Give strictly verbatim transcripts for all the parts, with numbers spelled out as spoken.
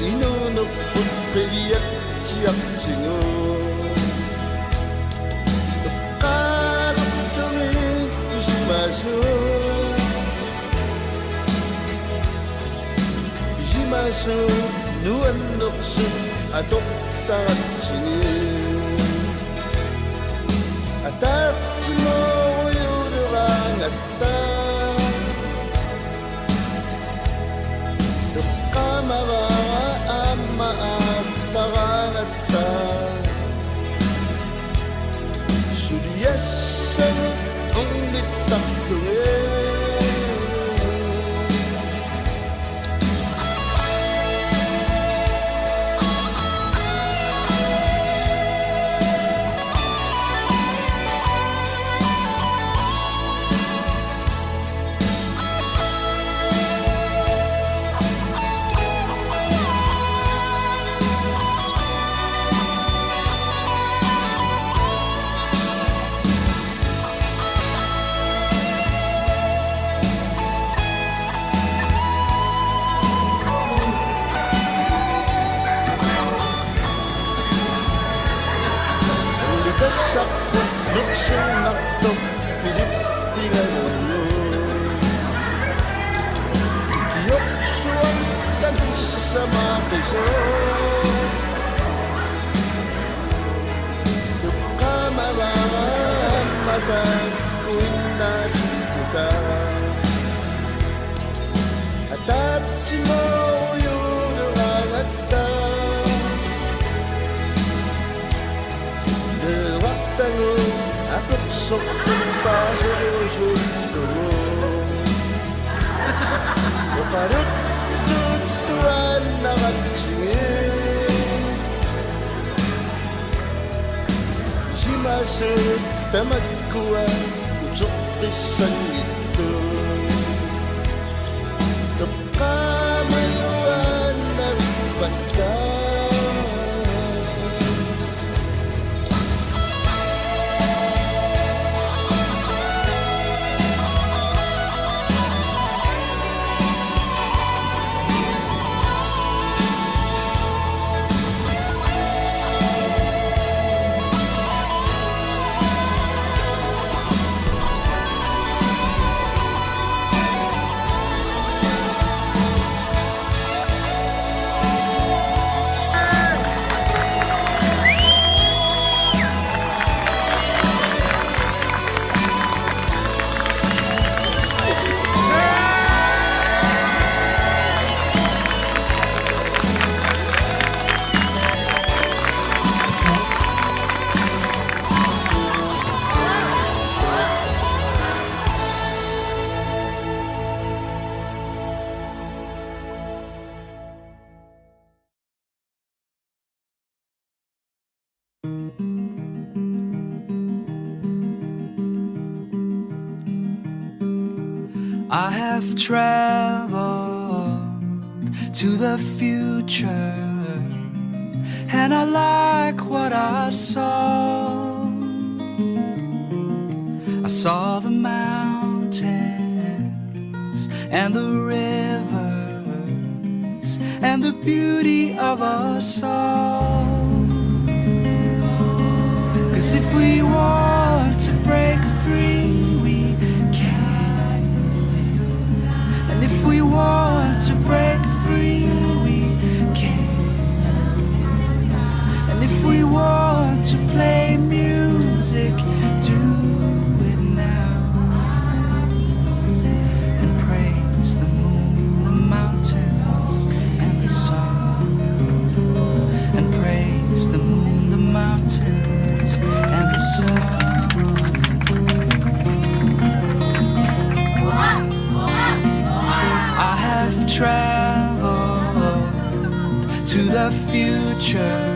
Inuunerput qiviatsiartigu. Eqqaalertumik pisimasut. Pisimasut nuannersut atortaratsigu. Ataatsimoorujuleraangatta. Eqqaamavara aamma aallarangatta. Suliassagut ornittarlugit. Ulitassarput nersinnartoq piliffigalugulu. Ikiorsuaq takussamaaqisoq. Eqqaamavara aamma taakkuinnaatikkutta. Ataatsimoorujuleraangatta. Meerartagut apersorput paaserusullugu. Oqaluttuttuaannaratsigit. Pisimasut tamakkua uteqqissanngitsut. Eqqaamajuaannavippatta. I have traveled to the future, and I like what I saw. I saw the mountains and the rivers and the beauty of us all. 'Cause if we want to break free, we can. And if we want to break free, we can. And if we want to play music, do it now. And praise the moon, the mountains, and the sun. And praise the moon, the mountains, and the sun. I have traveled to the future,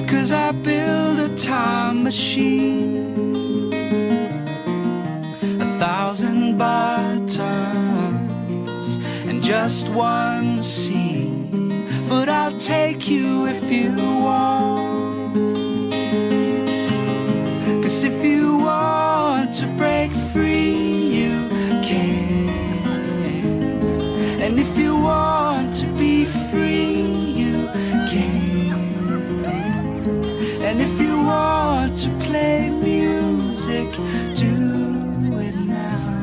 'cause I build a time machine. A thousand buttons and just one scene, but I'll take you if you want. 'Cause if you want to break free, you can. And if you want to be And if you want to play music, do it now.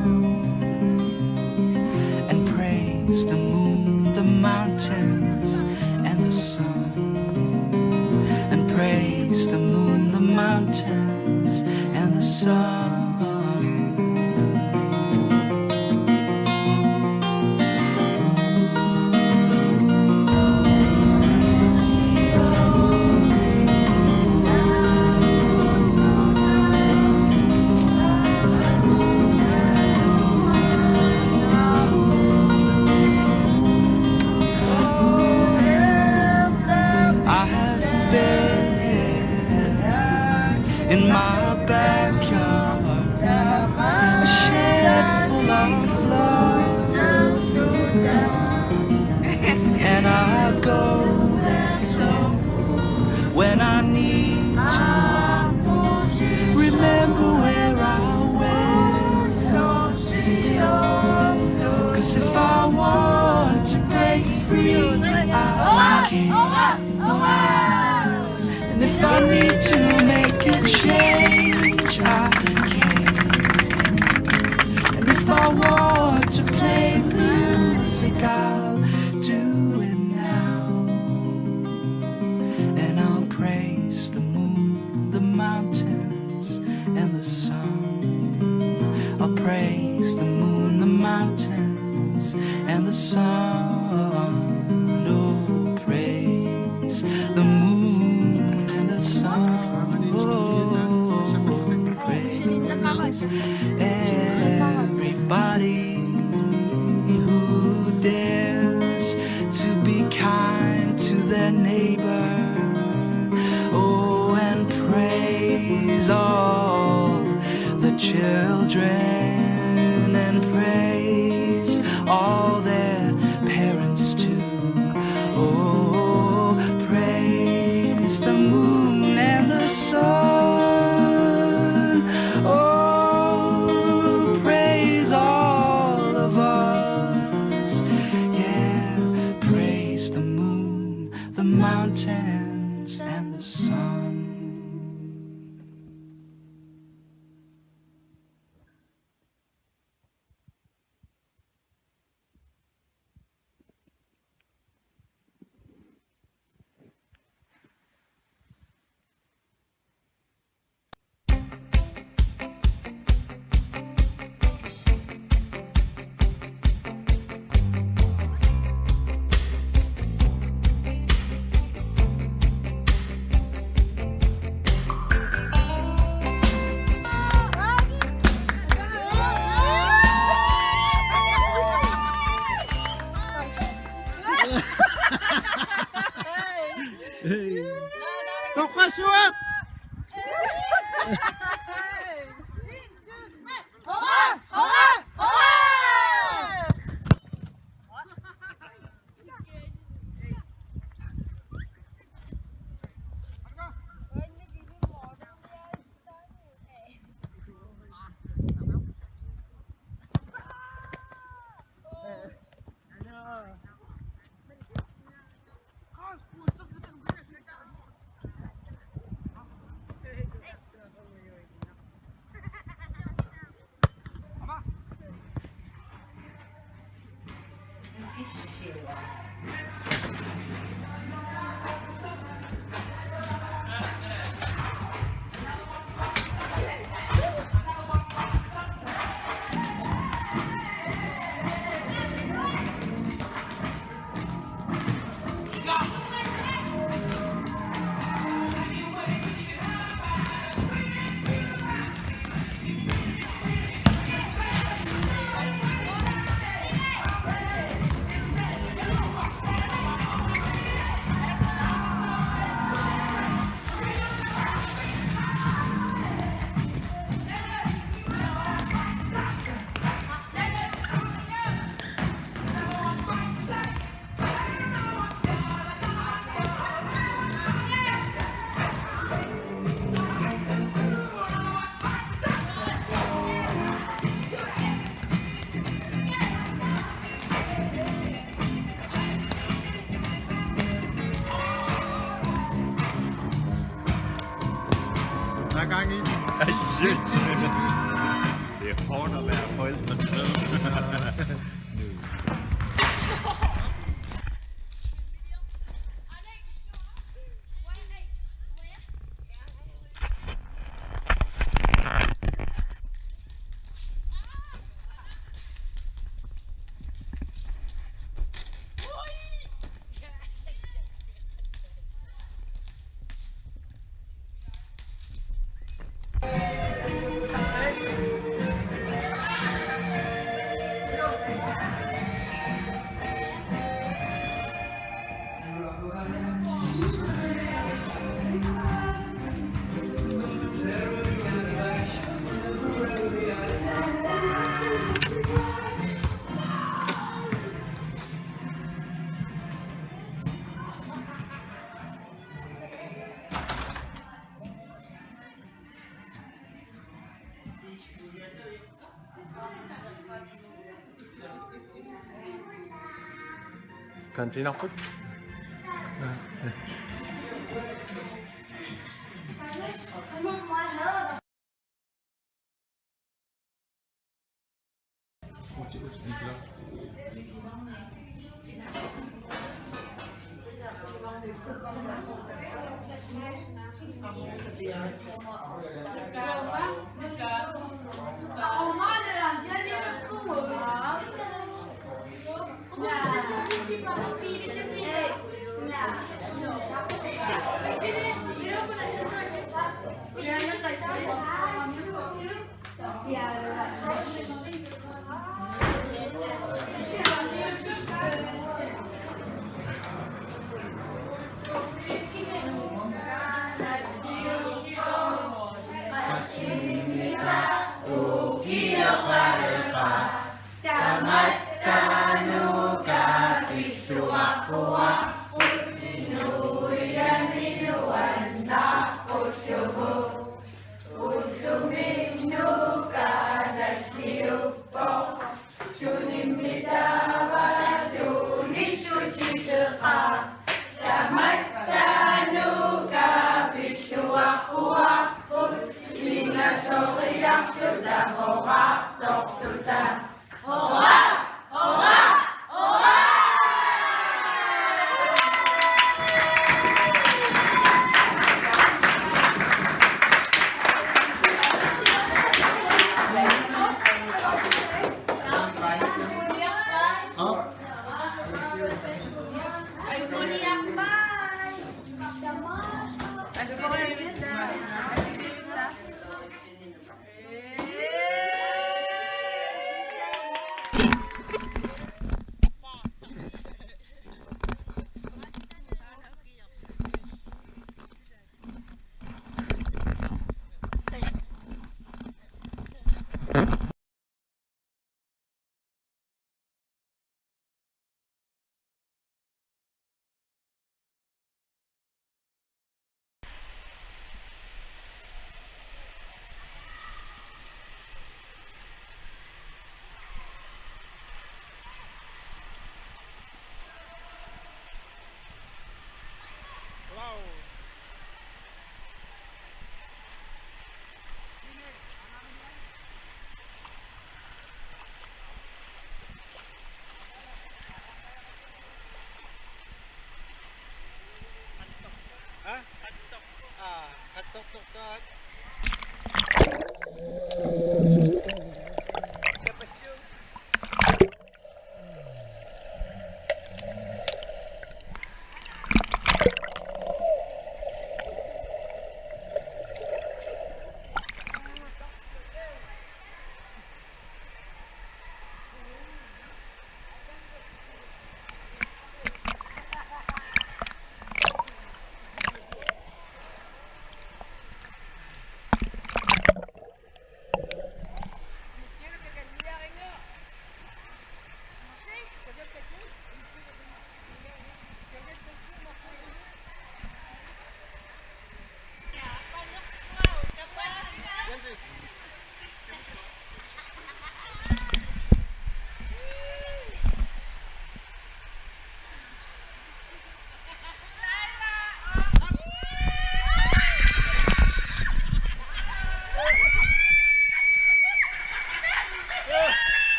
And praise the moon, the mountains, and the sun. And praise the moon, the mountains, and the sun. I have been in my backyard, a shed full of love, and I go there when I need to remember where I went. 'Cause if I want to break free, I can. And if I need to make a change, I can. And if I want to play music, I'll do it now. And I'll praise the moon, the mountains, and the sun. I'll praise the moon, the mountains, and the sun. Oh, praise the moon and the sun. Oh, praise everybody who dares to be kind to their neighbor. Oh, and praise all the children, and praise all their parents too. Oh, praise the moon and the sun. Oh, praise all of us. Yeah, praise the moon, the mountains, and the sun. Toqqassuaq! Gang i den. Ej, shit. Det er hårdt at være forældre til noget. Kantiinarput.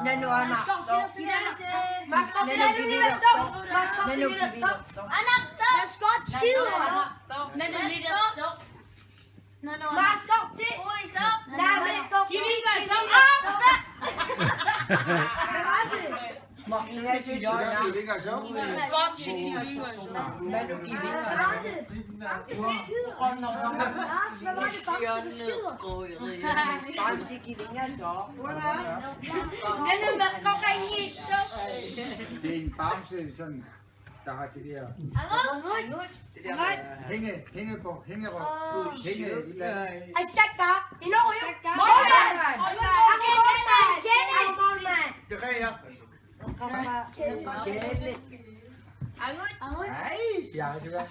Nanu anartoq. Nanu kivilertoq. Nanu kivilertoq. Anartoq. Maskot skider. Nanu lidertoq. Maskot til. Uisoq. Nanu. Kivingasoq. Kivingasoq. Nanu kivingasoq. Lars, hvad var det, Bamse beskriver? Bamse kivingasoq. Nanu meqqoqanngitsoq. Det er en bamse, sådan, der har det der. Angut. Angut. Det der, øh, hænge, hænge på, hængerøv. Hænge, et eller andet. Asaka, Inorio. Målmand. Målmand. Målmand. Målmand. Det kan jeg. Ai, ja, det var.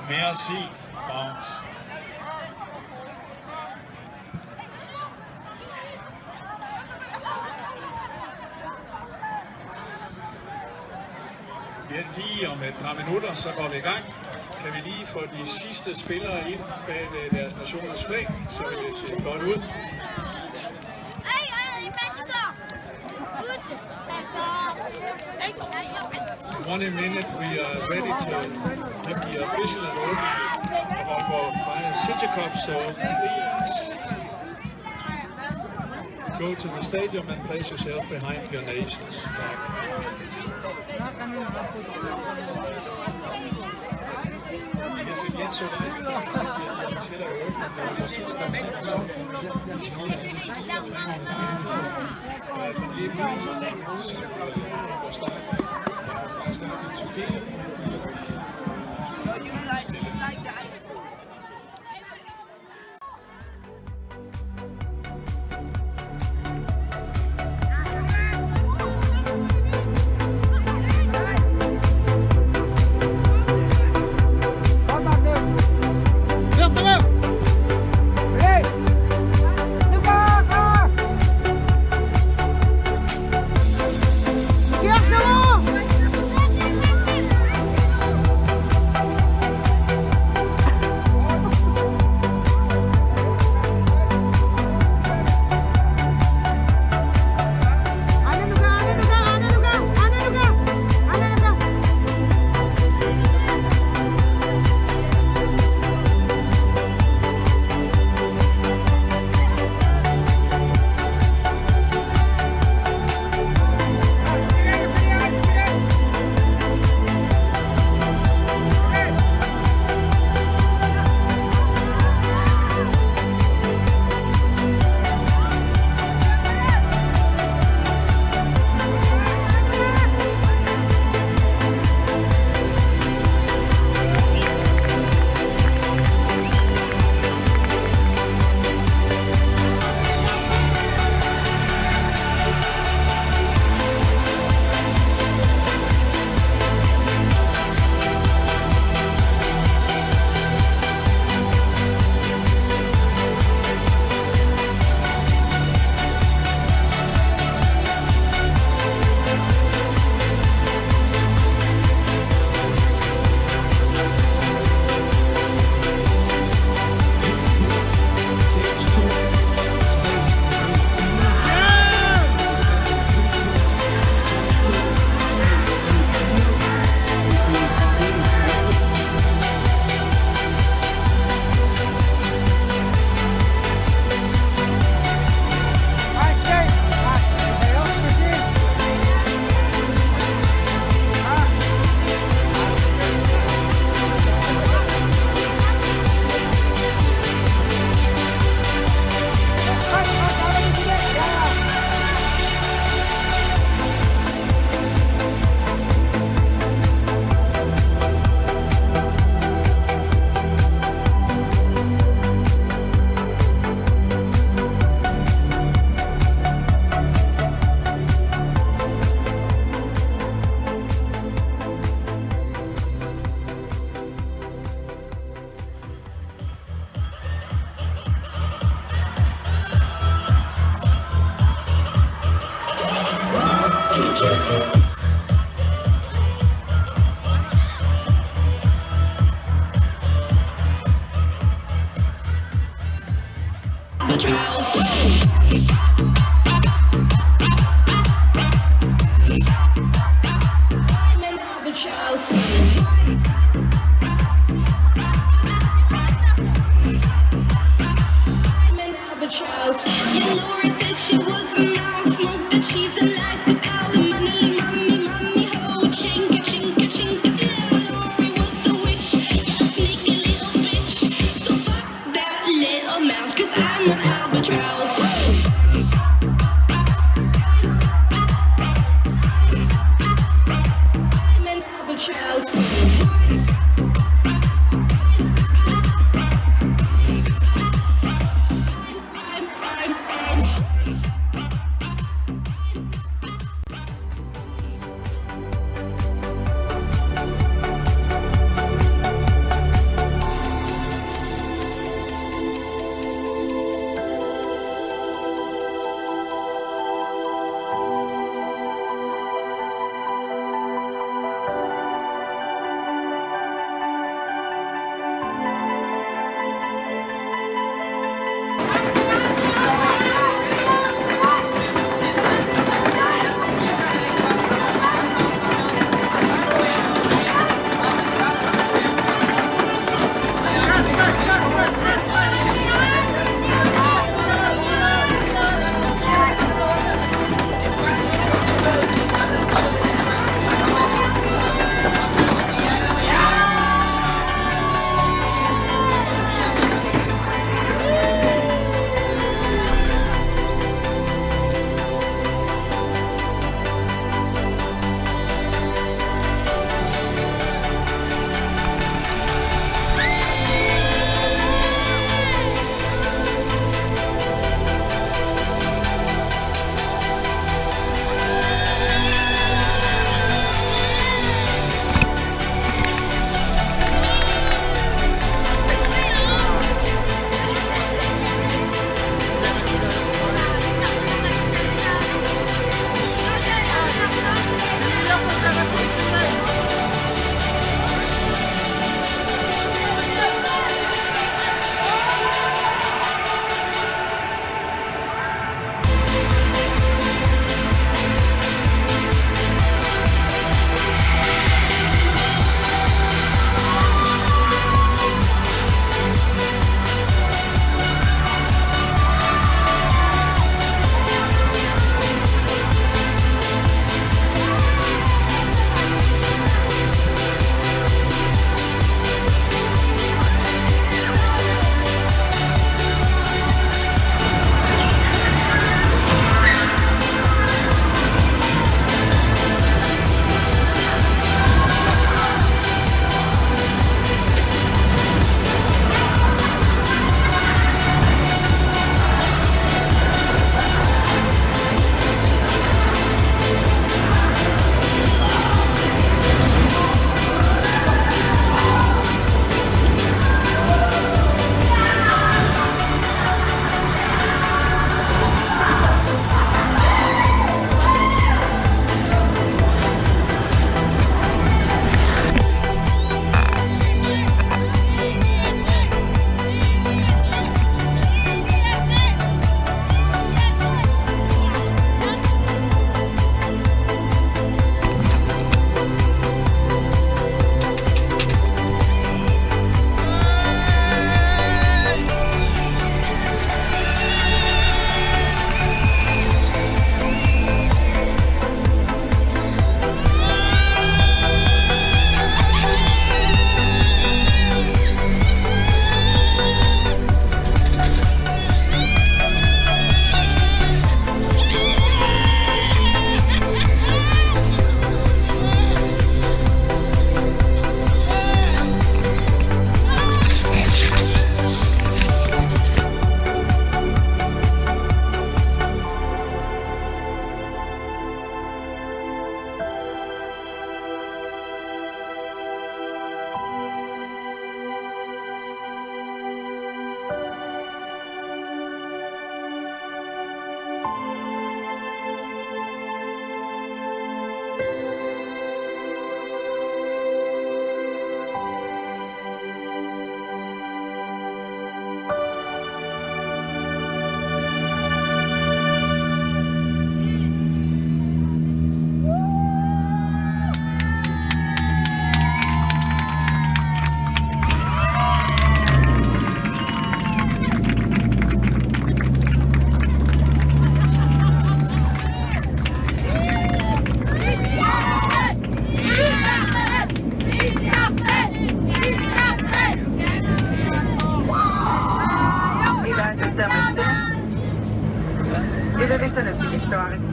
Merci, Frans. Ja, lige om et par minutter, så går vi i gang. Kan vi lige få de sidste spillere ind bag ved deres nationers flag, så vil det se godt ud. One minute, we are ready to have the official award of our Fire City Cup, so please go to the stadium and place yourself behind your nation's flag. Yes, it is so. So you like, you like the ice cream?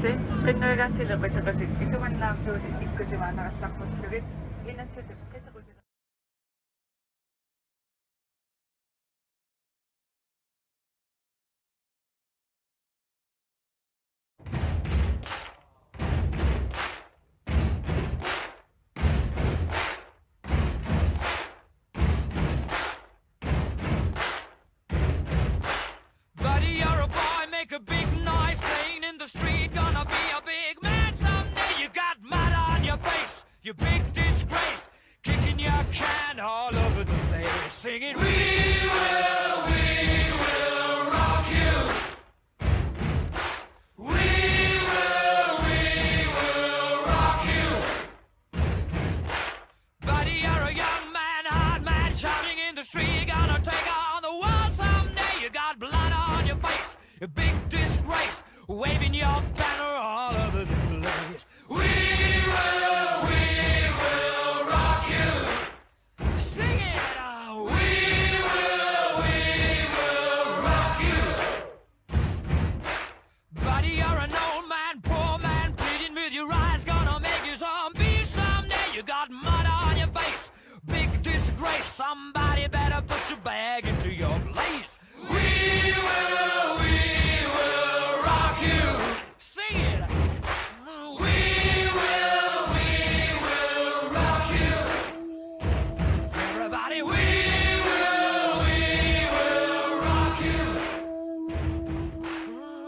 Qinnuigaassillu qitequtit isumannaarsuutit ikkussimaannarallarpullugit, inassutip qitequtit. Buddy, you're a boy, make a big noise, playing in the street, gonna be a big man someday. You got mud on your face, you big disgrace, kicking your can all over the place, singing, "We will, we will rock you. We will, we will rock you." Buddy, you're a young man, hard man, shouting in the street, gonna take on the world someday. You got blood on your face, a big disgrace, waving your banner all over the place. We will, we will rock you. Sing it out. We will, we will rock you. Buddy, you're an old man, poor man, pleading with your eyes, gonna make you zombie someday. You got mud on your face, big disgrace. Somebody better put your bag into your place. We will, we will rock you. Sing it. We will, we will rock you. Everybody, we will, we will rock you.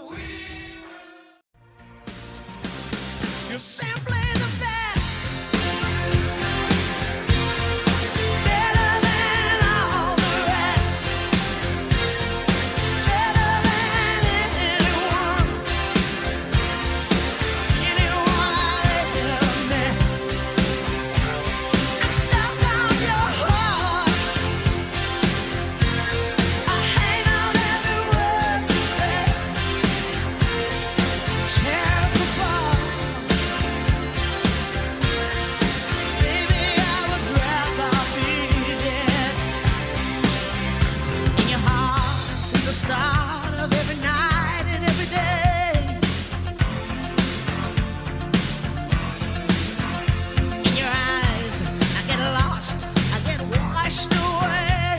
We will. You're simply the best. Better than all the rest. Better than anyone. Anyone I ever met. I'm stuck on your heart. I hang on every word you say. Tear us apart. Baby, I would rather be dead. In your heart, since the start of every night and every day. In your eyes, I get lost, I get washed away.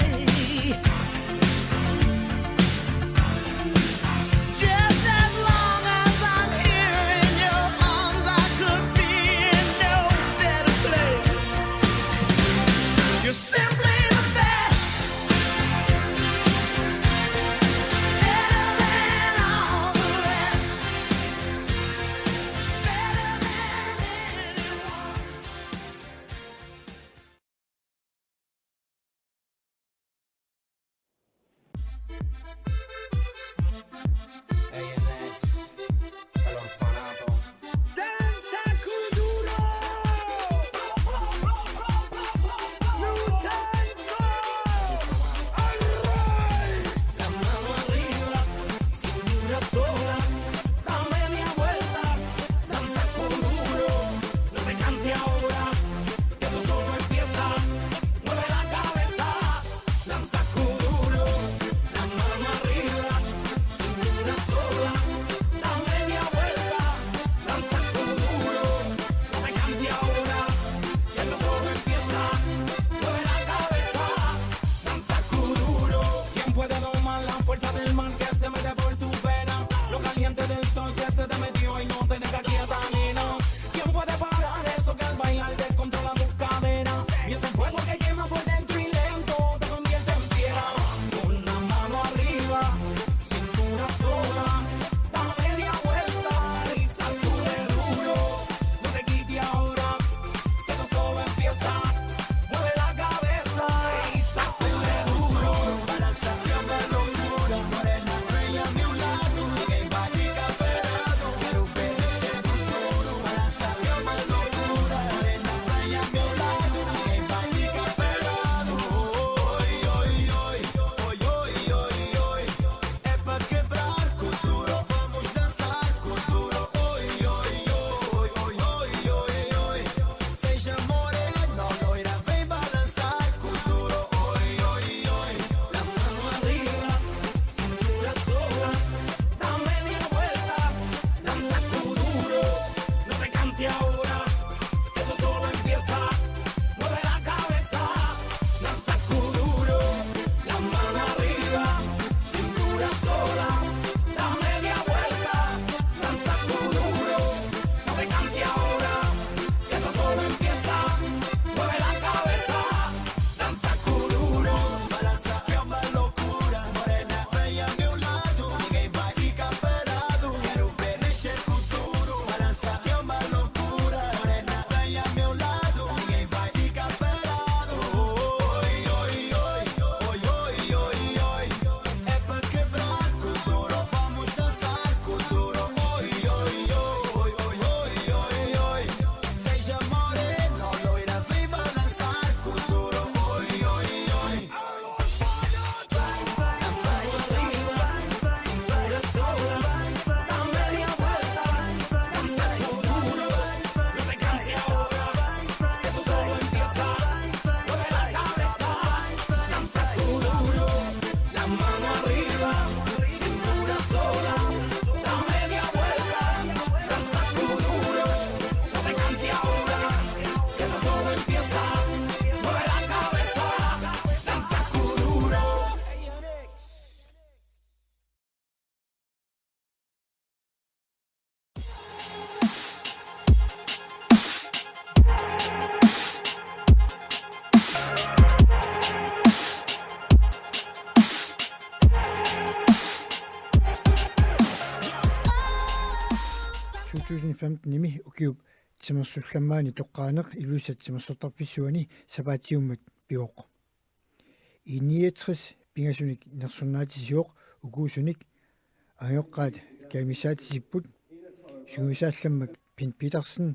Just as long as I'm here in your arms, I could be in no better place. You're simply the best. Better than all the rest. Better than anyone. Hey, Lex. Hello, Fanato. Santa Kuduro! New time Tusind femten-imi ukiup timersullammaani toqqaaneq Ilulissat timersortarfissuani sapaatiummat pivoq. I niogtres pingasunik nersornaatisivoq ukuusunik angajoqqaat kajumissaatisipput, sungiusaallammak Pind Petersen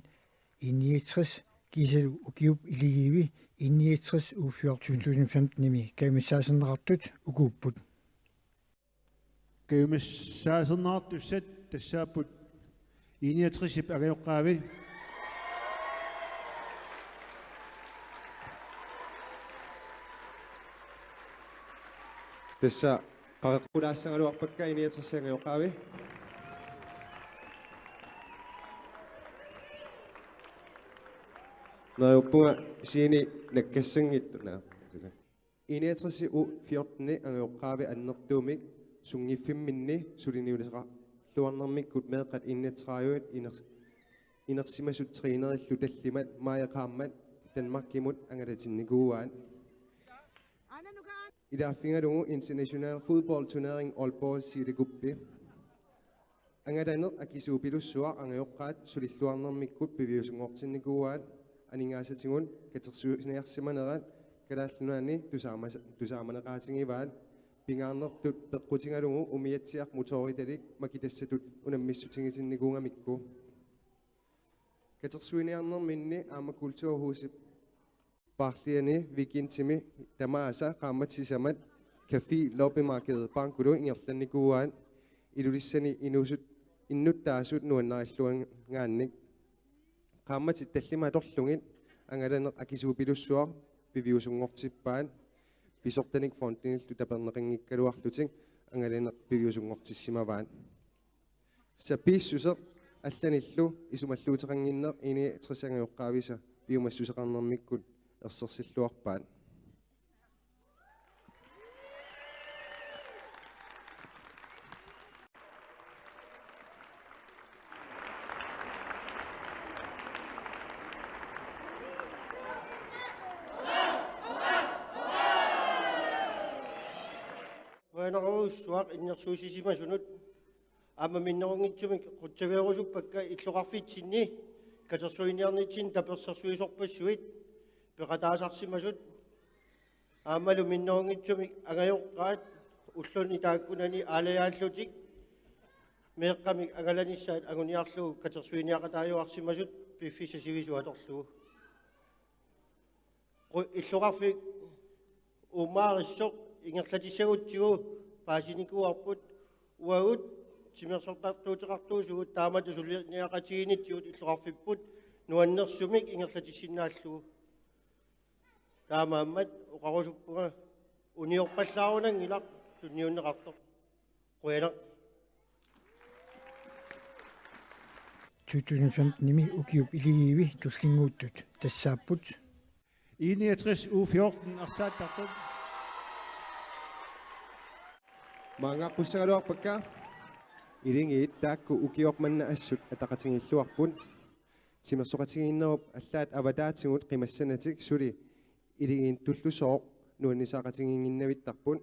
I niogtres kiisalu ukiup iligiivi I niogtres U fjorten to tusind femten-imi kajumissaaserneqartut ukuupput. Kajumissaaserneqartussat tassaapput I niogtres-ip angajoqqaavi. Tassa qaqeqqulaassagaluarpakka I niogtres-ip angajoqqaavi. Neriuppunga scene nakkassanngitsoq. Naa. I niogtres U fjorten-ip angajoqqaavi annertuumik sunngiffimminni suliniuteqarluarnermikkut meeqqat enogtredive iners-, inersimasut trænerillu tallimat maajip qaammat Danmarkimut angalatinnikuuaat. Ilaaffigalugu International Football Turnering Aalborg Scenecup. Angalaneq akisuupilussuaq angajoqqaat sulilluarnermikkut piviusunngortinnikuuaat, aningaasatigut katersuiniarsimanerat Kalaallit Nunaanni tusaama-, tusaamaneqaatigivaat, pingaarnertut peqqutigalugu umiatsiaq motoritalik makitassatut unammissutigisinikuugamikku. Katersuiniarnerminni aamma kulturhusip paarliani weekendimi tamaasa qaammatit sisamat café loppemarked Bankulu ingerlannikuuaat Ilulissani inuusut innuttaasut nuannarilluangaannik. Qaammatit tallimat atorlugit angalaneq akisuupilussuaq piviusunngortippaat, pisortanik fondinillu taperneqanngikkaluarlutik angalaneq piviusunngortissimavaat. Sapiissuseq allanillu isumalluuteqannginneq I niogtres angajoqqaavisa piumassuseqarnermikkut ersersilluarpaat. Qujanarujussuaq innersuussisimasunut. Aamma minnerunngitsumik qutsavigerusuppakka illoqarfitsinni katersuiniarnitsinni tapersersuisorpassuit peqataasarsimasut. Aammalu minnerunngitsumik angajoqqaat ulluni taakkunani aalajaallutik meeqqamik angalanissaat anguniarlugu katersuiniaqataajuarsimasut piffissaq sivisup atorlugu. Qu-, illoqarfik uummarissoq ingerlatissagutsigu paasinikuuarput, uagut timersortartuuteqartuusugut taamatut suliniaqatigiinnitsigut illoqarfipput nuannersumik ingerlatissinnaallugu. Taamaammat oqarusuppunga uniorpallaarunanngilaq tunniunneqartoq. Qujanaq. To tusind femten-imi ukiup iligiivi tullinnguuttut tassaapput I niogtres U fjorten arsaattartut. Maanngaaqqussagaluarpakka. Iligiit taakku ukioq manna assut ataqatigiilluarput. Timersoqatigiinnerup allaat avataatigut qimassanatik suli iligiittullusooq nuannisaaqatigiinnginnavittarput.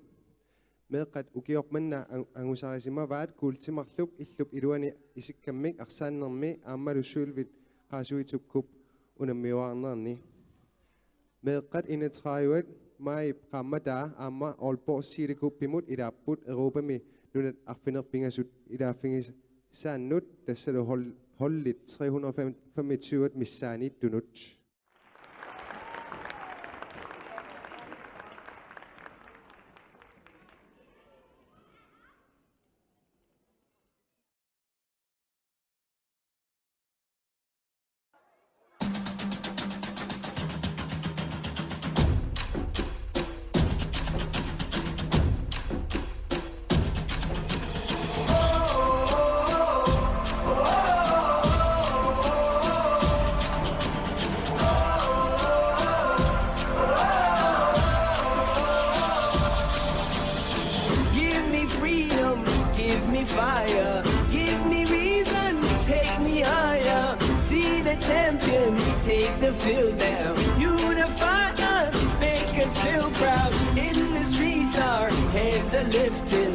Meeqqat ukioq manna ang-, angusarisimavaat kuultimarlup illup iluani isikkammik arsaannermi aammalu sølvit qaasuitsukkup unammiuaarnerni. Meeqqat enogtredive maajip qaammataa aamma Aalborg Scenecuppimut ilaapput Europami nunat arfineq-pingasut ilaaffigisaannut tassalu hold-, holdit tre hundrede femogtyve missaanniittunut. Give me freedom, give me fire, give me reason, take me higher. See the champions take the field now. Unify us, make us feel proud. In the streets, our heads are lifted.